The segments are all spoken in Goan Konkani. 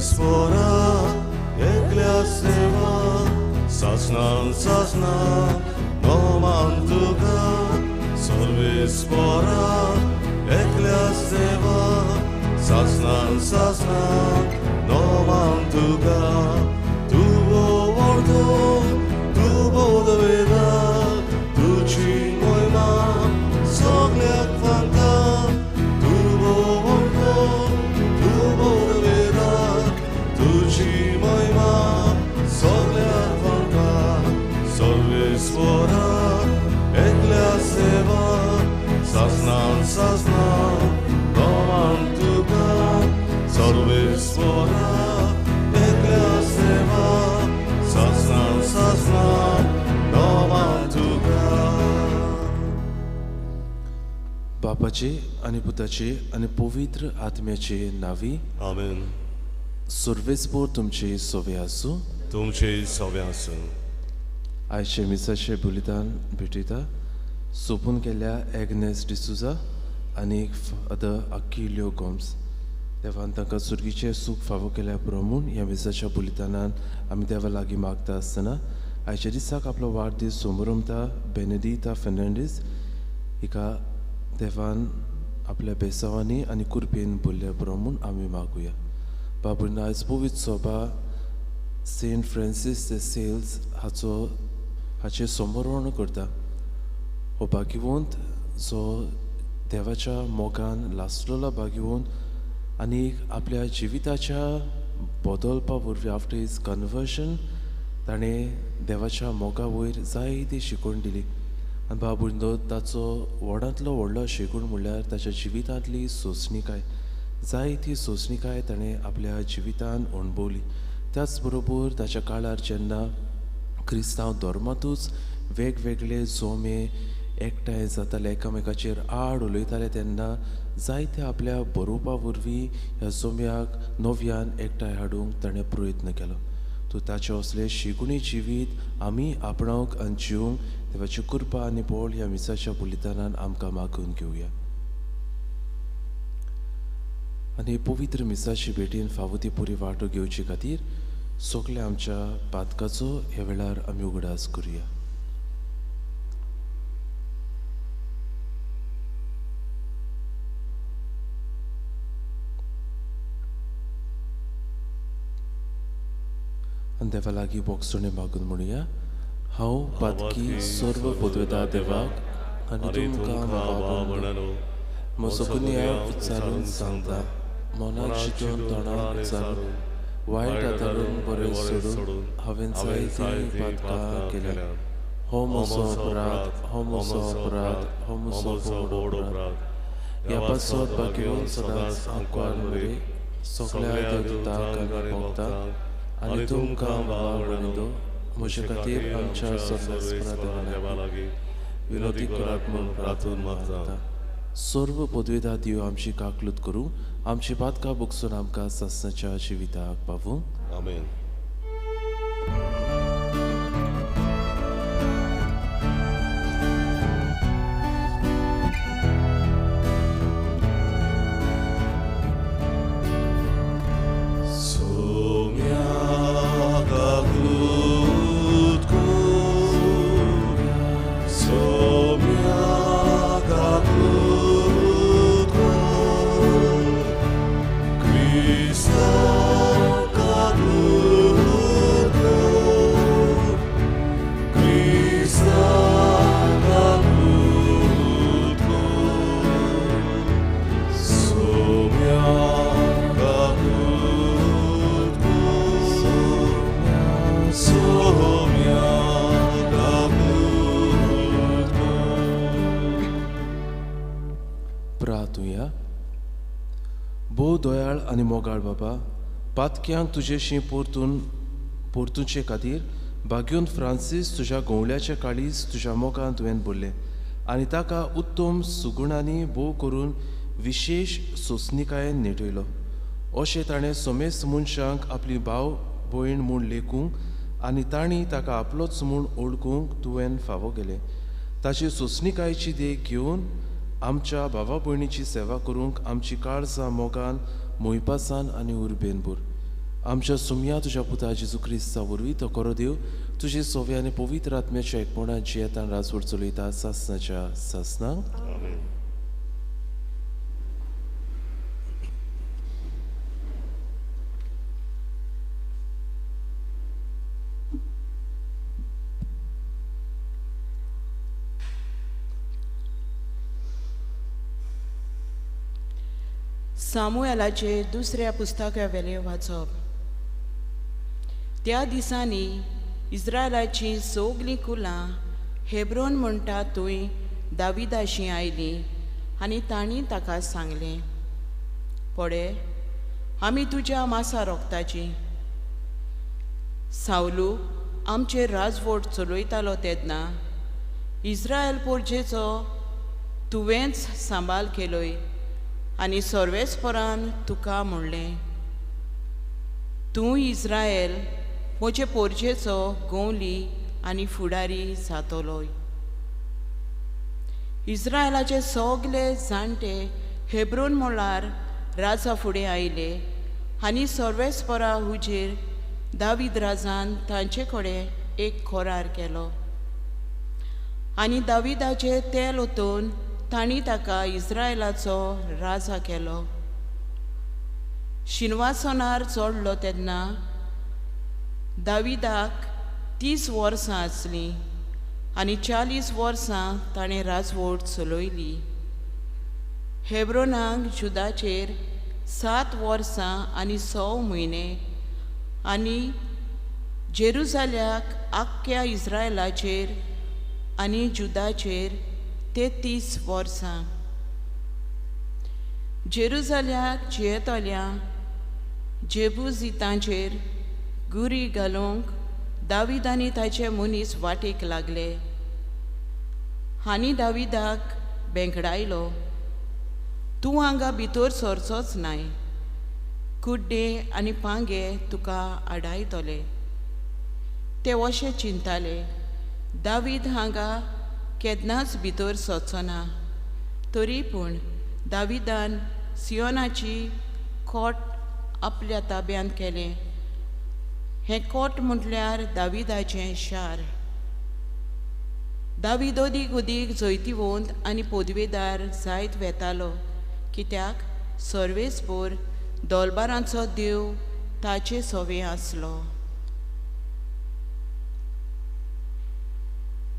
सर्वेस्पोरा एकल्या सेवा सासनान सासना नोमान तुका सर्वेस्पोरा एकल्या सेवा सासनान सासना नोमान तुका तूं व्हडलो तूं बोधवेदा तुजी मोहिमा सगल्याक फांता तूं व्हडलो तूं बोधवेदा तुजी मोहिमा सगल्याक फांता सर्वेस्पोरा एकल्या सेवा सासनान सासना नोमान तुका सर्वेस्पोरा एकल्या सेवा सासनान सासना नोमान तुका. बापाचे आनी पुताचे आनी पवित्र आत्म्याचे नावी आमेन. सर्वेस्पोर तुमचे सोवे आसूं. तुमचे सोवे आसूं. आयचे मिसाचे बुलितान भेटयता सोंपून केल्या एग्नेस डिसुजा आनी फादर अकिल्यो गोम्स. देवान तांकां सुर्गीचें सूख फावो केल्या पुरो म्हूण ह्या मिसाच्या बुलितानान आमी देवा लागीं मागता आसतना आयच्या दिसाक आपलो वाडदीस सोमरमता बेनेदिता फेर्नांडीस हिका देवान आपल्या बेसांवांनी आनी कुरपेन भरल्या पुरो म्हूण आमी मागुया. बाबून आयज पवित्र सोबा सेंट फ्रांसीस दे सेल्स हाचो हाचें समर्पण करता. हो भाग्यवंत जो देवाच्या मोगान लासलेलो भाग्यवंत आनी आपल्या जिविताच्या बदलपा वरवीं आफ्टर his conversion ताणें देवाच्या मोगा वयर जायती शिकवण दिली. आनी बाबुंदो ताचो व्हडांतलो व्हडलो शिकवण म्हणल्यार ताच्या जिवितांतली सोंसणीकाय. जायती सोंसणीकाय ताणें आपल्या जिवितान अणभवली. त्याच बरोबर ताच्या काळार जेन्ना क्रिस्तांव धर्मांतूच वेगवेगळे जोमे एकठांय जाताले, एकामेकाचेर आड उलयताले, तेन्ना जायते आपल्या बरोवपा वरवीं ह्या जोम्याक नव्यान एकठांय हाडूंक ताणें प्रयत्न केलो. तो ताचें असलें शिगुणी जिवीत आमी आपणावंक आनी जिवंक देवाची कृपा आनी बळ ह्या मिसाच्या बुलितानान आमकां मागून घेवया. आनी पवित्र मिसाची भेटीन फावो ती पुरी वांटो घेवचे खातीर सगल्या आमच्या पातकाचो ह्या वेळार आमी उगडास करुया. आनी देवा लागीं बोगसणे मागून म्हणुया, हांव पातकी सर्व पदवेदा देवाक आनी तुमकां भाव म्हजो गुन्यांव उच्चारून सांगता, मनाक शितून तोंडान उच्चारून वायट आदारून बरें सोडून हांवें जायतीं पातकां केल्या. हो म्हजो अपराध, हो म्हजो अपराध, हो म्हजो व्हड अपराध. ह्या पासत भाग्यवंत सदांच आंकवार मरे सगल्या देवदूतांक आनी भक्तांक आनी तुमकां भाव भयणींनो म्हजे खातीर आमच्या सर्वेस्परा देवा लागीं विनोदी करात म्हूण प्रार्थना मागता. सर्व पदवेदा देव आमची काकलूत करूं, आमची पातकां भोगसून आमकां सासणाच्या जिविताक पावूं. आमेन. भोव दयाळ आनी मोगाळ बाबा, पातक्यांक तुजेशी परतून परतुचे खातीर भाग्योन फ्रांसीस तुज्या गवळ्याच्या काळीज तुज्या मोगान तुवें भरलें आनी ताका उत्तम सुगुणांनी भोव करून विशेश सोंसणीकायेन नेटयलो. अशें ताणें समेस्त मनशांक आपली भाव भयण म्हूण लेखूंक आनी तांणी ताका आपलोच म्हूण वळखूंक तुवें फावो केलें. ताची सोंसणीकायेची देख घेवन आमच्या भावा भयणीची सेवा करूंक आमची काळजां मोगान मोयपासान आनी उर्बेन भर. आमच्या सुमया तुज्या पुता जेजू क्रिस्ता वरवीं तो खरो देव तुजे सोव्या आनी पवित्र आत्म्याच्या एकपणान जियेतान राजवट चलयता सासनाच्या सासनाक. सामुएलाचे दुसऱ्या पुस्तकावेलें वाचप. त्या दिसांनी इस्रायलाचीं सगलीं कुलां हेब्रोन म्हणटा थंय दाविदाशी आयलीं आनी तांणी ताका सांगलें, पळे आमी तुज्या मासा रोगताची. सावलू आमचेर राजवट चलयतालो तेन्ना इस्रायल पोरजेचो तुवेंच सांबाळ केलोय आनी सर्वेस्परान तुका म्हणलें, तूं इस्रायल म्हजे पोरजेचो गोवली आनी फुडारी जातलोय. इस्रायलाचे सगले जाणटे हेब्रोन म्हळ्यार राजा फुडें आयले आनी सर्वेस्परा हुजेर दावीद राजान तांचे कडेन एक करार केलो आनी दाविदाचें तेल ओतून तांणी ताका इस्रायलाचो राजा केलो. शिनवासनार चडलो तेन्ना दाविदाक 30 वर्सां आसलीं आनी 40 वर्सां ताणें राजवट चलयली. हेब्रोनाक जुदाचेर 7 वर्सां आनी 6 म्हयने आनी जेरुजाल्याक आख्ख्या इस्रायलाचेर आनी जुदाचेर 33 वर्सां. जेरुजाल्याक जियेतल्या जेबुजितांचेर गुरी घालूंक दावीद आनी ताचे मनीस वाटेक लागले आनी दाविदाक बेंकडायलो, तूं हांगा भितर सरचोच नाय, कुड्डे आनी पांगे तुका आडायतले. ते अशें चिंताले, दावीद हांगा केन्नाच भितर सरचो ना. तरी पूण दाविदान सियोनाची कोट आपल्या ताब्यांत केलें. हें कोट म्हटल्यार दाविदाचें शार. दावीद अदीक अदीक जैतिवंत आनी पदवेदार जायत वेतालो, कित्याक सर्वेस्पोर दोलबारांचो देव ताचे सवे आसलो.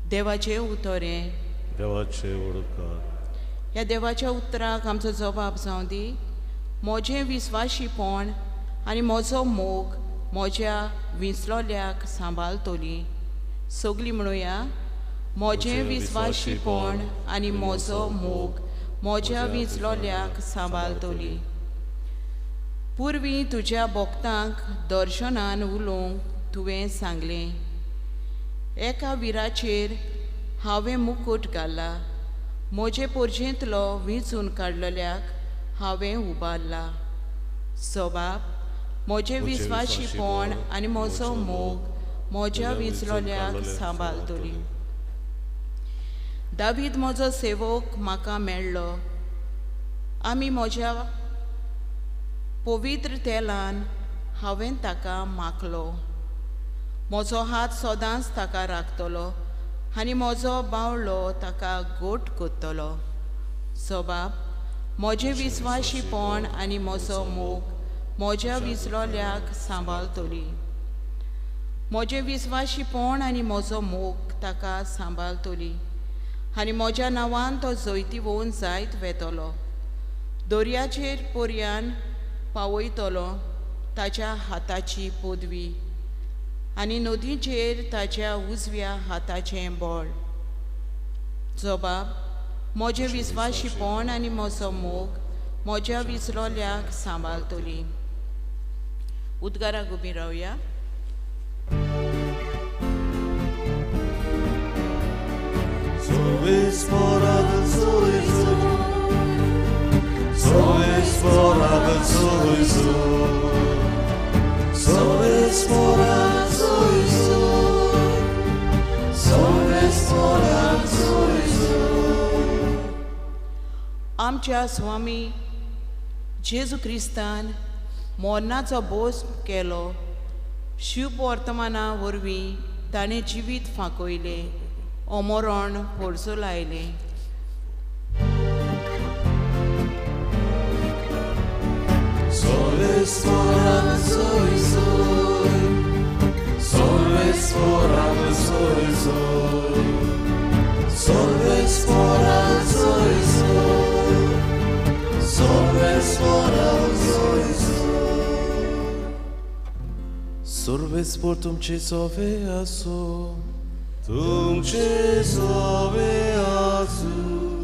देवाचें उतर हें. देवाचें उडकार. ह्या देवाच्या उतराक आमचो जबाब जावं दी. म्हजें विस्वाशीपण आनी म्हजो मोग म्हज्या विंचलोल्याक सांबाळटली. सगलीं म्हणुया, म्हजें विस्वाशीपण आनी म्हजो मोग म्हज्या विंचलोल्याक सांबाळटली. पुर्वी तुज्या भक्तांक दर्शनान उलोवंक तुवें सांगलें, एका विराचेर हांवें मुकूट घाला, म्हजे पोरजेंतलो विंचून काडलेल्याक हांवें उबारला. सबाब, म्हजें विस्वाशीपण आनी म्हजो मोग म्हज्या विंचलोल्याक सांबाळटली. दावीद म्हजो सेवक म्हाका मेळ्ळो, आमी म्हज्या पवित्र तेलान हांवें ताका माखलो. म्हजो हात सदांच ताका राखतलो आनी म्हजो बावलो ताका गोट कोत्तलो. सबाब, म्हजें विस्वाशीपण आनी म्हजो मोग म्हज्या विंचलोल्याक सांबाळटली. म्हजें विस्वाशीपण आनी म्हजो मोग ताका सांबाळटली आनी म्हज्या नांवान तो जैतिवंत जायत वेतलो. दर्याचेर पर्यान पावयतलो ताच्या हाताची पदवी आनी नदीचेर ताच्या उजव्या हाताचें बळ. जबाब, म्हजें विस्वाशीपण आनी म्हजो मोग म्हज्या विंचलोल्याक सांबाळटली. उद्गाराक उबी रावया. आमच्या स्वामी जेजू क्रिस्तान मोरनाचो बोस केलो. शुभ वर्तमाना वरवीं ताणें जिवीत फांकयलें, अमरण पोरसो लायलें. सर्वेस्पोर तुमचे सोवे आसो, तुमचे सोवे आसू.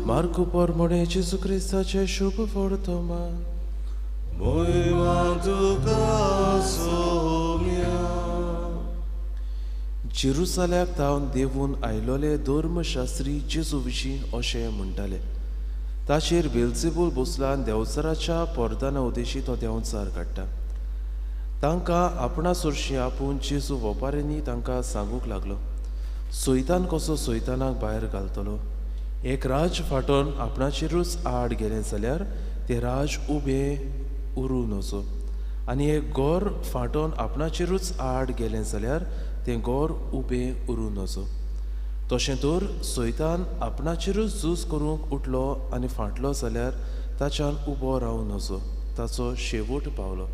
मार्कू परमणे जेजू क्रिस्ताचे शुभ वर्तमान. मोहिमा तुका सोम्या. जेरुसाल्याक तावन देवून आयलोले धर्मशास्त्री जेजू विशीं अशें म्हणटाले, ताचेर बेलजेबूल बसला देंवचाराच्या पोरदाना उदेशी तो देंवचार काडटा. तांकां आपणा सरशीं आपूण जेजू वपाऱ्यांनी तांकां सांगूंक लागलो, सैतान कसो सैतानाक भायर घालतलो? एक राज फाटोवन आपणाचेरूच आड गेलें जाल्यार तें राज उबें उरूं नजो, आनी एक गोर फाटोवन आपणाचेरूच आड गेलें जाल्यार तें गोर उबें उरूं नजो. तशें तर सैतान आपणाचेरूच झूज करूंक उठलो आनी फाटलो जाल्यार ताच्यान उबो रावूं नजो, ताचो शेवट पावलो.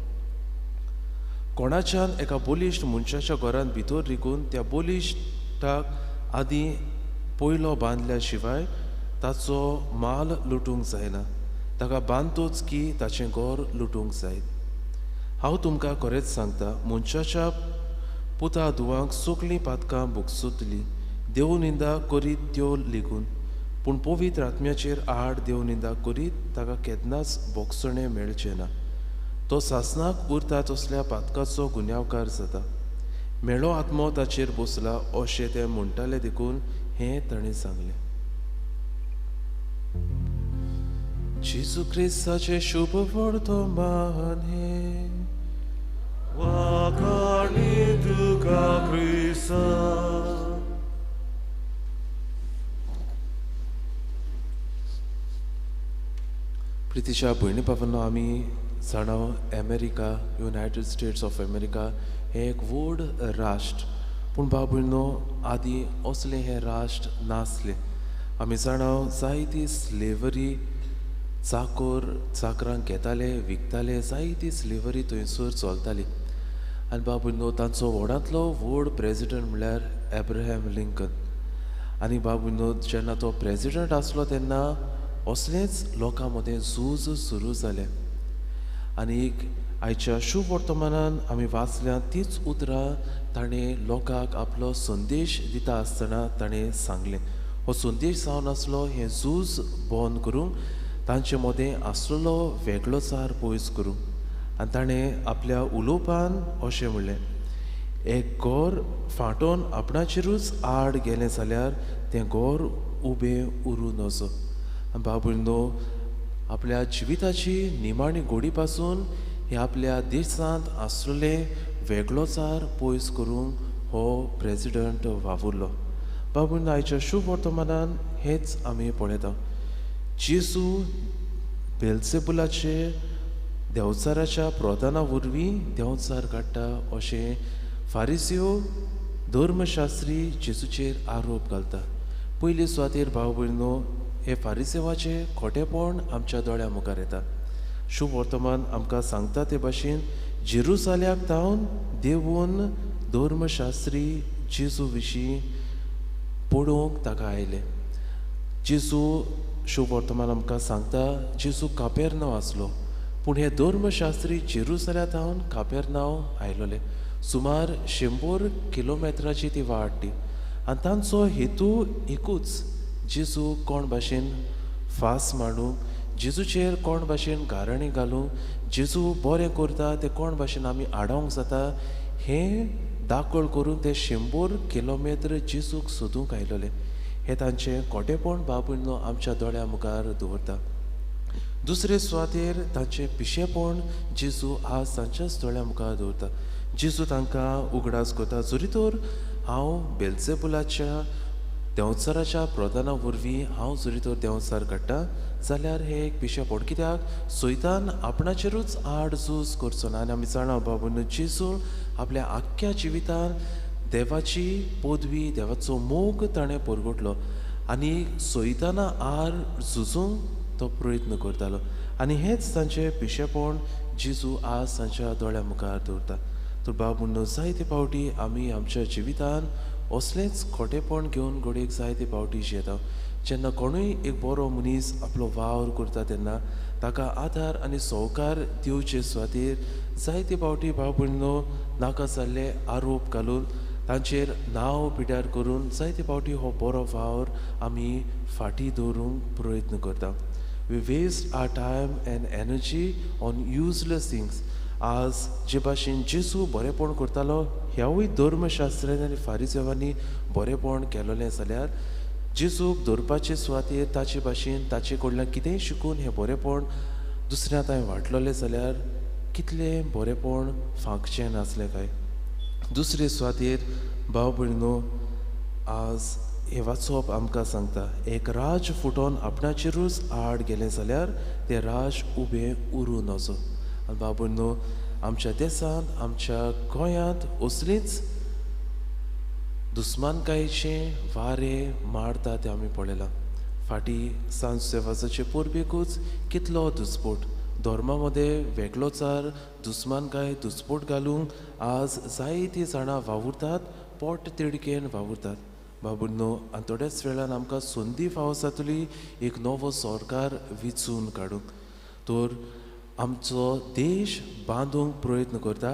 कोणाच्यान एका बलिश्ट मनशाच्या घरांत भितर रिगून त्या बलिश्टाक आदीं पयलो बांदल्या शिवाय ताचो माल लुटूंक जायना, ताका बांदतोच की ताचें घर लुटूंक जायत. हांव तुमकां खरेंच सांगता, मनशाच्या पुता धुवांक सगळीं पातकां भोगसतलीं, देव निंदा करीत त्यो लेगून, पूण पवित्र आत्म्याचेर आड देव निंदा करीत ताका केन्नाच भोगसणें मेळचें ना. तो सासनाक उरता तसल्या पातकाचो गुन्यांवकार जाता. मेळो आत्मो ताचेर बसला अशें ते म्हणटाले, देखून हें ताणें सांगलें. जेजू क्रिस्ताचें शुभ वर्तमान हें. वाखाणी तुका क्रिस्ता. प्रितीच्या भयणी भावांनो, आमी जाणा America, United States of America हें एक व्हड राष्ट्र, पूण भाव भयणो आदीं असलें हें राष्ट्र नासलें. आमी जाणा जायती स्लेवरी, चाकोर चाकरांक घेताले, विकताले, जायती स्लेवरी थंयसर चलताली. आनी भाव भयणो तांचो व्हडांतलो व्हड प्रेजिडंट म्हणल्यार एब्राहम लिंकन. आनी भाव भयणो जेन्ना तो प्रेजिडंट आसलो तेन्ना असलेंच लोकां मदें झूज सुरू जालें. आनी एक आयच्या शुभ वर्तमानान आमी वाचल्या तीच उतरां ताणें लोकांक आपलो संदेश दिता आसतना ताणें सांगलें. हो संदेश जावन आसलो हें झूज बंद करूंक, तांचे मदें आसलेलो वेगळोचार पयस करूंक. आनी ताणें आपल्या उलोवपान अशें म्हणलें, एक घर फांटोवन आपणाचेरूच आड गेलें जाल्यार तें घर उबें उरूं नजो. आनी भाव भयणो आपल्या जिविताची निमाणी गोडी पासून हे आपल्या देशांत आसलेले वेगळोचार पयस करूंक हो प्रेजिडंट वावुरलो. भाव भयणो आयच्या शुभ वर्तमानान हेच आमी पळयता. जेजू बेलजेबुलाचे देंवचाराच्या प्रधाना वरवीं देंवचार काडटा अशें फारिसियो धर्मशास्त्री जेजूचेर आरोप घालता. पयले सुवातेर भाव भयणो हे फारिसेवाचें खोटेपण आमच्या दोळ्या मुखार येता. शुभ वर्तमान आमकां सांगता ते भाशेन जेरुसाल्याक तावन देवून धर्मशास्त्री जेजू विशीं पळोवंक ताका आयले. जेजू शुभ वर्तमान आमकां सांगता जेजू कापेर्नांव आसलो, पूण हे धर्मशास्त्री जेरुसाल्या तावन कापेर्नांव आयलोले. सुमार 100 किलोमेत्राची ती वाट ती. आनी तांचो हेतू एकूच, जेजू कोण भाशेन फास मांडूंक, जेजूचेर कोण भाशेन गाराणी घालूंक, जेजू बरें करता तें कोण भाशेन आमी आडावंक जाता हें दाखल करून ते 100 किलोमेत्र जेजूक सोदूंक आयलोले. हें तांचें खोटेपण बाबून आमच्या दोळ्या मुखार दवरता. दुसरे सुवातेर तांचें पिशेपण जेजू आज तांच्याच दोळ्या मुखार दवरता. जेजू तांकां उगडास करता, जरी तर हांव बेलजेबुलाच्या देंवचाराच्या प्रधाना वरवीं हांव जरी तर देंवचार काडटा जाल्यार हें एक पिशेपण, कित्याक सैतान आपणाचेरूच आड झूज करचो ना. आनी आमी जाणा बाबून जेजू आपल्या आख्ख्या जिवितान देवाची पदवी, देवाचो मोग ताणें परगटलो आनी सैताना आड झुजूंक तो प्रयत्न करतालो. आनी हेंच तांचें पिशेपण जेजू आज तांच्या दोळ्या मुखार दवरता. तर बाबून जायते फावटी आमी आमच्या जिवितान असलेंच खोटेपण घेवन घडयेक जायते फावटी जियेता. जेन्ना कोणूय एक बरो मनीस आपलो वावर करता तेन्ना ताका आदार आनी सहकार दिवचे सुवातेर जायते फावटी भाव भयणीनो नाका जाल्ले आरोप घालून तांचेर नांव पिड्यार करून जायते फावटी हो बरो वावर आमी फाटीं दवरूंक प्रयत्न करता. We waste our time and energy on useless things. आज जे भाशेन जेजू बरेपण करतालो ह्यावूय धर्मशास्त्रांनी आनी फारिजेवांनी बरेपण केलोलें जाल्यार जेजूक धरपाचे सुवातेर ताचे भाशेन ताचे कडल्यान कितेंय शिकून हें बरेपण दुसऱ्या थंय वांटलोलें जाल्यार कितलें बरेपण फांकचें नासलें काय. दुसरे सुवातेर भाव भयणीनो आज हें वाचप आमकां सांगता, एक राज फुटोन आपणाचेरूच आड गेलें जाल्यार तें राज उबें उरूं नजो. आनी भाव भयणीनो आमच्या देशांत, आमच्या गोंयांत असलीच दुस्मानकायेचें वारें मारता तें आमी पळयलां. फाटीं सांज सेवाजाचे परबेकूच कितलो दुस्पोट, धर्मा मदें वेगळोचार दुस्मानकाय दुस्पोट घालूंक आज जायतीं जाणां वावुरतात, पोट तिडकेन वावुरतात. बाबुनो आनी थोड्याच वेळान आमकां संदी फावो जातली एक नवो सरकार विचून काडूंक. तर आमचो देश बांदूंक प्रयत्न करता,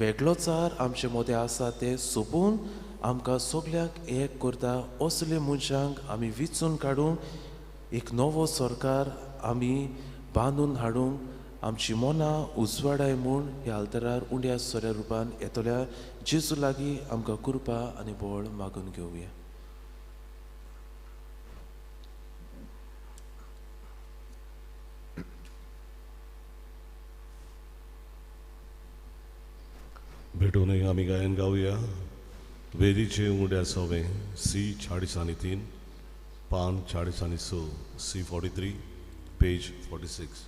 वेगळोचार आमचे मदें आसा तें सोंपून आमकां सगल्यांक एक करता. असले मनशांक आमी विचून काडूंक एक नवो सरकार आमी बांदून हाडूंक आमची मनां उजवाडाय म्हूण ह्या आल्तरार उंड्या सोऱ्या रुपान येतल्या जेजू लागीं आमकां कृपा आनी बळ मागून घेवया. भेटूनय आमी गायन गावया. वेदीचे उंड्या सवे सी 43, पान 46, सी 43, पेज 46.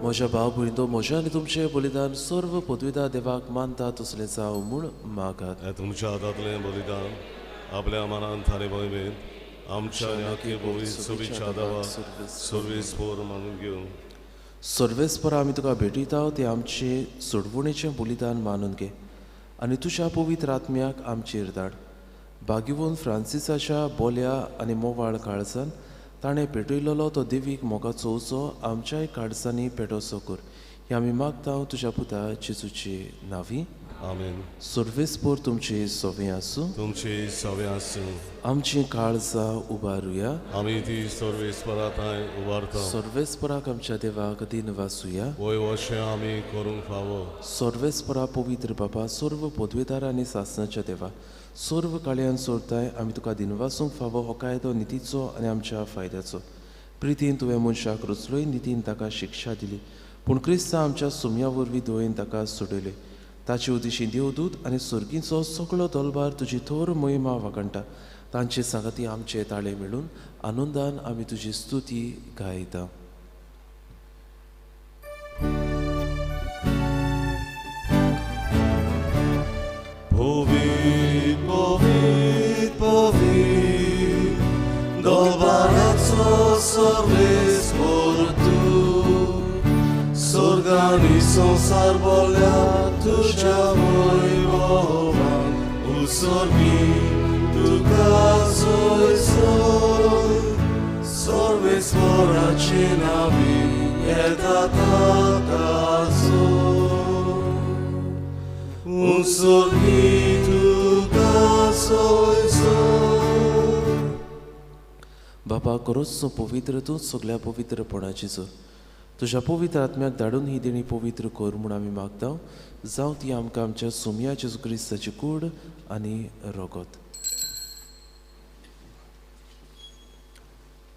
म्हज्या भाव भयणींनो, म्हज्या आनी तुमचें बलिदान सर्व पदवीदा देवाक मानता तसलें जावं म्हूण मागात. तुमच्या हातांतलें बलिदान आपल्या मनान थारे भोंयबेन आमच्या सर्वेस्पोर मानून घेवन सर्वेस्पोर आमी तुका भेटयता ते आमचे सोडवणेचें बलिदान मानून घे आनी तुज्या पवित्र आत्म्याक आमचेर धाड. बागिवून फ्रांसिसाच्या बोल्या आनी मोवाळ काळजान ताणें पेटयलेलो तो देवीक मोगाचो उजो आमच्याय काळजांनी पेटोवचो कर. हें आमी मागता तुज्या पुता जेजूचे नांवी. आमेन। सर्वेस्पोर तुमचे सवे आसूं। तुमचे सवे आसूं। आमची काळजां उबारुया। आमी ती सर्वेस्परा थंय उबारता। सर्वेस्पराक आमच्या देवाक दिनवासुया। वय अशें आमी करूंक फावो। सर्वेस्परा पवित्र बाबा, सर्व पदवेदार आनी सासनाच्या देवा, सर्व काळयान सोडताय आमी तुका दिनवासूंक फावो हो कायदो नितीचो आनी आमच्या फायद्याचो। प्रितीन तुवें मनशाक रचलोय, नितीन ताका शिक्षा दिली, पूण क्रिस्ता आमच्या सुम्या वरवीं दयेन ताका सोडयले। ताचे उदेशी देवदूत आनी सर्गीचो सगळो दलबार तुजी थोर महिमा वागणटा। तांचे सांगाती आमचे ताळे मेळून आनंदान आमी तुजी स्तुती गायता। पवित्र पवित्र पवित्र दलबाराचो सर्वेस्पर तूं, स्वर्ग आनी संवसार बोल्या तुज्या वैभवान, उसर्गी तुका जय जय। सर्वेस्पराचे नांवी येता ताका जय, उसर्गी तुका जय जय। बाबा खरोच तूं पवित्र, तूं सगळ्या पवित्रपणाची जोर। तुज्या पवित्र आत्म्याक धाडून ही देणी पवित्र कर म्हूण आमी मागता। जावं ती आमकां आमच्या सुमया जेजू क्रिस्ताची कूड आनी रगत।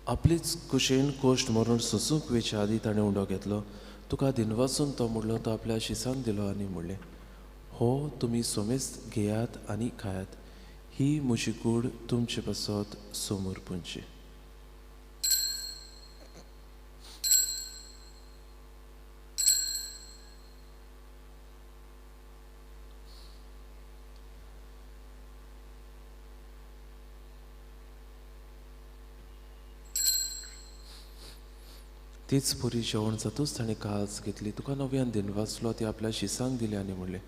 आपलीच कुशेन कोश्ट मरण सोसूंक वेच्या आदी ताणें उंडो घेतलो, तुका दिनवासून तो म्हणलो, तो आपल्या शिसांक दिलो आनी म्हणलें, हो तुमी सोमेस्त घेयात आनी खायात, ही म्हजी कूड तुमचे पासत समर्पूंची। तीच पुरी जेवण जातूच ताणें काळज घेतली, तुका नव्यान दिनवासलो, ती आपल्या शिसांक दिली आनी म्हणलें,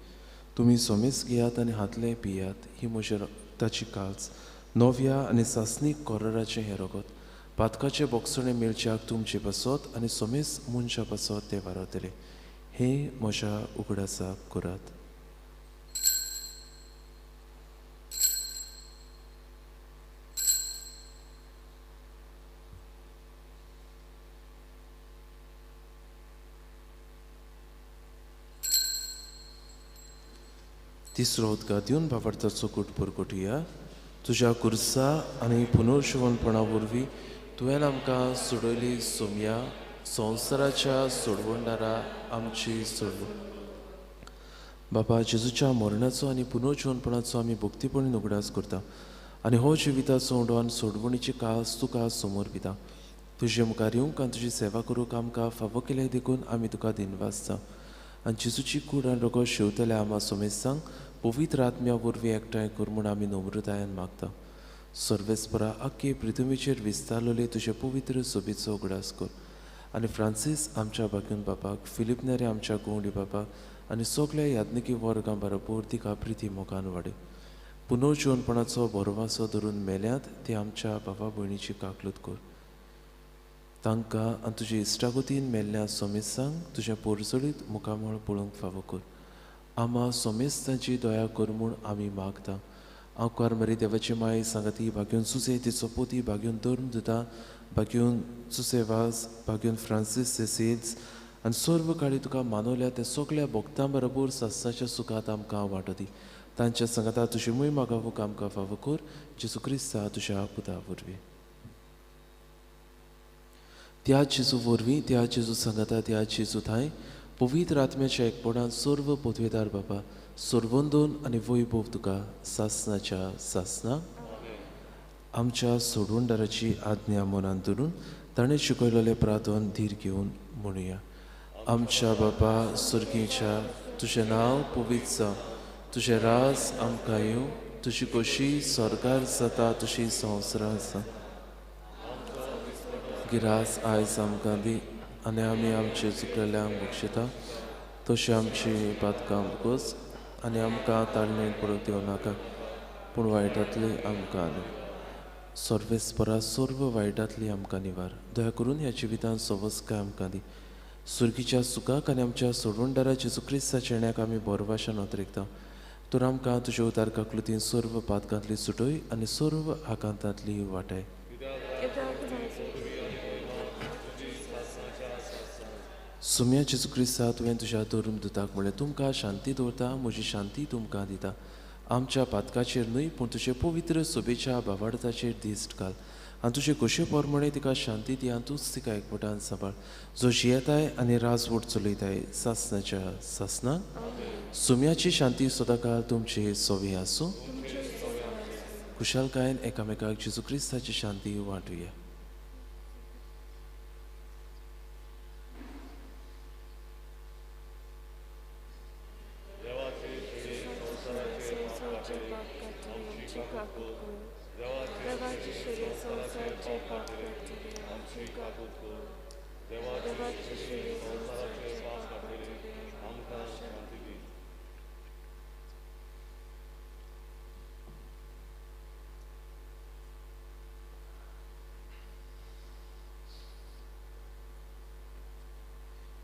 तुमी सोमेस घेयात आनी हातलें पियात, ही म्हज्या रक्ताची काळज, नव्या आनी सासणीक कोरराचें हें रगत, पातकाचें बोगसणें मेळच्याक तुमचे पासत आनी सोमेस मनशा पासत तें वारवतलें। हें म्हज्या उगडासाक करात। तिसरो उदकां दिवन भावार्थाचो कूट परगटुया। तुज्या कुर्सा आनी पुनर्शिवणपणा वरवीं तुवें आमकां सोडयली सोमया, संवसाराच्या सोडवणदारा आमची सोडवण। बाबा जेजूच्या मरणाचो आनी पुनर्जिवनपणाचो आमी भक्तीपणी उगडास करता आनी हो जिविताचो उडवान सोडवणीची कास तुका समोर दिता। तुजे मुखार येवंक आनी तुजी सेवा करूंक आमकां फावो केलें देखून आमी तुका दिनवासता आनी जेजूची कूड आनी रगत शेवतल्या आमा सोमेस्तांक पवित्र आत्म्या वरवीं एकठांय कर म्हूण आमी नम्रतायेन मागता। सर्वेस्परा आख्खे पृथ्वीचेर विस्तारलेले तुजे पवित्र सोबीचो उगडास कर आनी फ्रांसीस आमच्या बाग्यून बापाक, फिलीप नेरे आमच्या गोंडी बापाक आनी सगल्या याज्ञिकी वर्गां बरोबर तिका प्रिती मोगान वाडय। पुनर्जिवनपणाचो भरवासो धरून मेल्यात ते आमच्या बाबा भयणीची काकलूत कर। तांकां आनी तुजे इश्टागतीन मेल्ल्या सोमेस्तांक तुजें पोरजळीत मुखामळ पळोवंक फावो कर। आमा सोमेस्तांची दया कर म्हूण आमी मागता। आवकार मरी देवाची माय सांगाती भाग्योन सुसे तिचो पोती, भाग्योन धर्म दिता, भाग्योन सुसे वास, भाग्योन फ्रांसीस सेसेल्स आनी सर्व काळी तुका मानवल्या त्या सगल्या भक्तां बरोबर सासणाच्या सुखांत आमकां वांटो दी। तांच्या सांगाता तुजी मूय मागावूंक आमकां फावो कर, जेजू क्रिस्ता तुज्या पुता वरवीं। त्या जेजू वरवीं, त्या जेजू सांगाता, त्या जेजू थांय पवित्र आत्म्याच्या एकपणान सर्व पदवेदार बाबा, सर्वंदोन आनी वैभव तुका सासणाच्या सासना। आमच्या सोडवणदाराची आज्ञा मनान धरून ताणें शिकयलेलें प्रार्थन धीर घेवन म्हणुया। आमच्या बाबा सुर्गीच्या, तुजें नांव पवित्र जावं, तुजें राज आमकां येवं, तुजी खोशी स्वर्गार जाता तशी संवसारांत जावं। गिरास आयज आमकां दी आनी आमी आमचे चुकलेल्यांक बक्षिता तशें आमची पातकां बोगस आनी आमकां ताळणेक पडूंक दिवं नाका, पूण वायटांतली आमकां न्हू। सर्वेस्परा सर्व वायटांतली आमकां निवार। दया करून ह्या जिवितांत सवस्काय आमकां दी। सुर्गीच्या सुखाक आनी आमच्या सोडवणदारा जेजू क्रिस्ताच्या येण्याक आमी बोरवाशान अतरेकता। तर आमकां तुज्या उदार काकलुतीन सर्व पातकांतली सुटय आनी सर्व आकांतांतली वाटाय. सुम्या जेजू क्रिस्ता, तुवें तुज्या धर्म दुताक म्हणलें, तुमकां शांती दवरता, म्हजी शांती तुमकां दिता. आमच्या पातकाचेर न्हय पूण तुजे पवित्र सोबेच्या भावार्थाचेर दिश्ट घाल आनी तुजे खोशे प्रमाणे तिका शांती दी आनी तूंच तिका एकवटान सांबाळ, जो जियेताय आनी राजवट चलयताय सासनाच्या सासनाक. सुम्याची शांती सदांकाळ तुमचे सोवी आसूं. खुशालकायेन एकामेकाक जेजू क्रिस्ताची शांती वांटुया.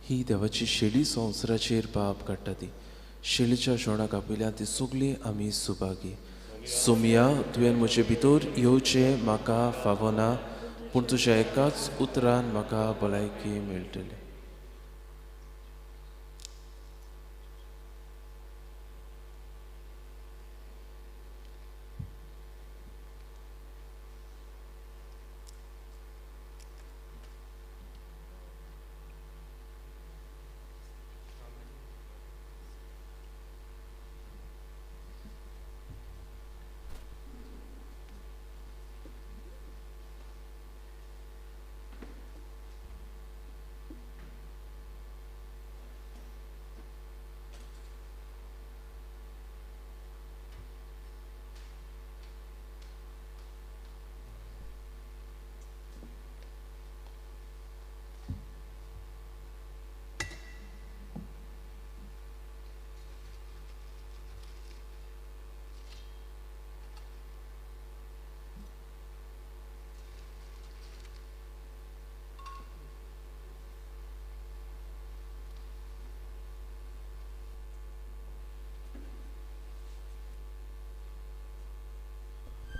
ही देवाची शेळी संवसाराचेर पाप काडटा ती शेळीच्या शेणाक आपयल्या ती सगळी आमी सुभागी. सोमिया, तुवें म्हजे भितर येवचें म्हाका फावना, पूण तुज्या एकाच उतरान म्हाका भलायकी मेळटली.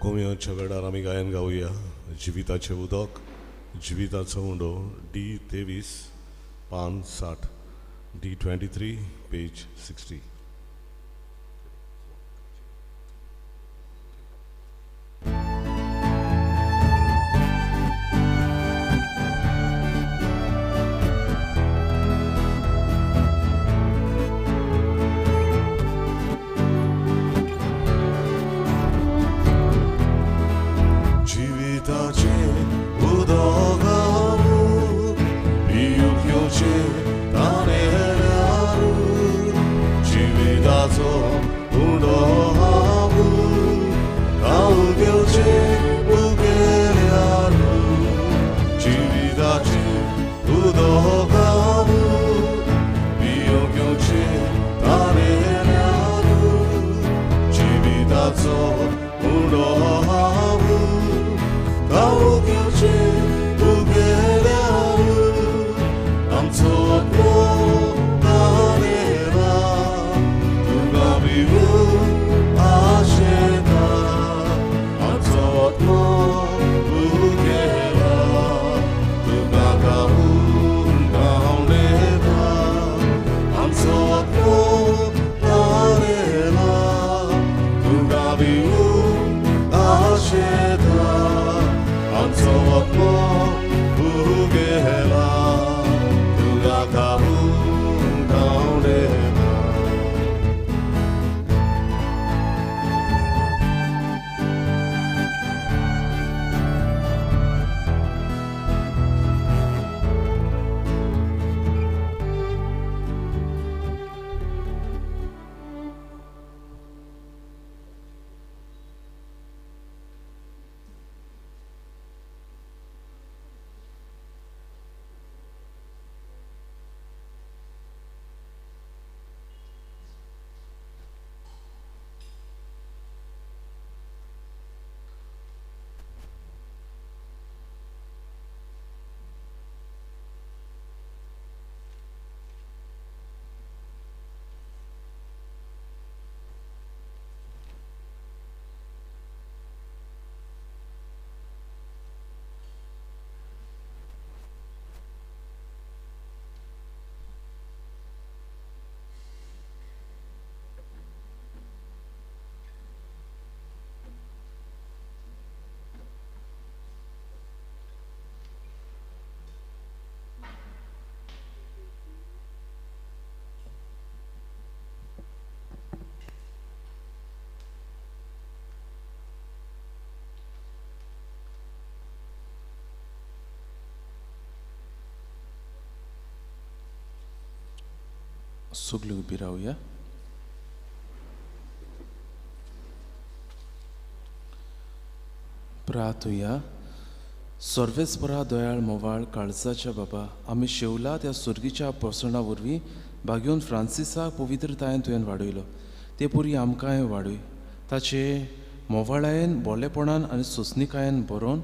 कोम्याच्या वेळार आमी गायन गावया जिविताचें उदक, जिविताचो उंडो, डी 23 पान 60, डी 23 पेज 60. सगळीं उबी रावया. प्रार्थुया. सर्वेस्परा दयाळ मोवाळ काळजाच्या बाबा, आमी शेवला त्या सुर्गीच्या प्रसणा वरवीं भाग्योन फ्रांसिसाक पवित्रतायेन तुवें वाडयलो, ते पुरी आमकांय वाडय. ताचे मोवाळायेन, बोलेपणान आनी सोंसणिकायेन बरोवन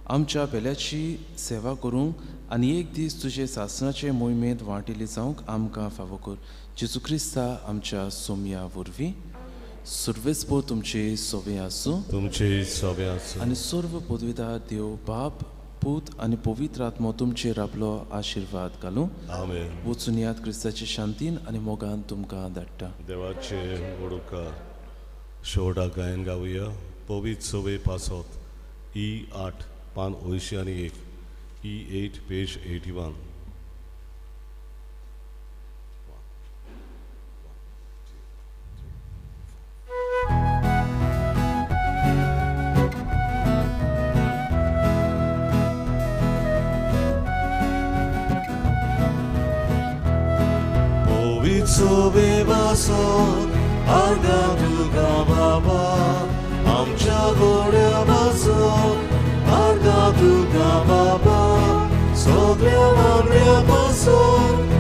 आमच्या पेल्याची सेवा करूंक आनी एक दीस तुजे सासणाचे मोहिमेंत वांटिल्ली जावंक आमकां फावो कर. जेजू क्रिस्ता आमच्या सोमया वरवीं. सर्वेस्पर तुमचे सोवे आसूं, तुमचे सोवे आसूं. आनी सर्व पदवीदार देव बाप, पूत आनी पवित्र आत्मो तुमचेर आपलो आशिर्वाद घालूं. आमेन. वचून याद क्रिस्ताचे शांतीन आनी मोगान तुमकां धाडटा. देवाचे वडुकार शेवटाक गायन गावया. पवित्र सोवे पासत ई 8 पान 81, ई 8 पेज 81. सोबे बासोत आर्गा तुका बाबा, आमच्या गोड्या बासोत आर्गा तुका बाबा, सगळ्या वांगड्या पासोत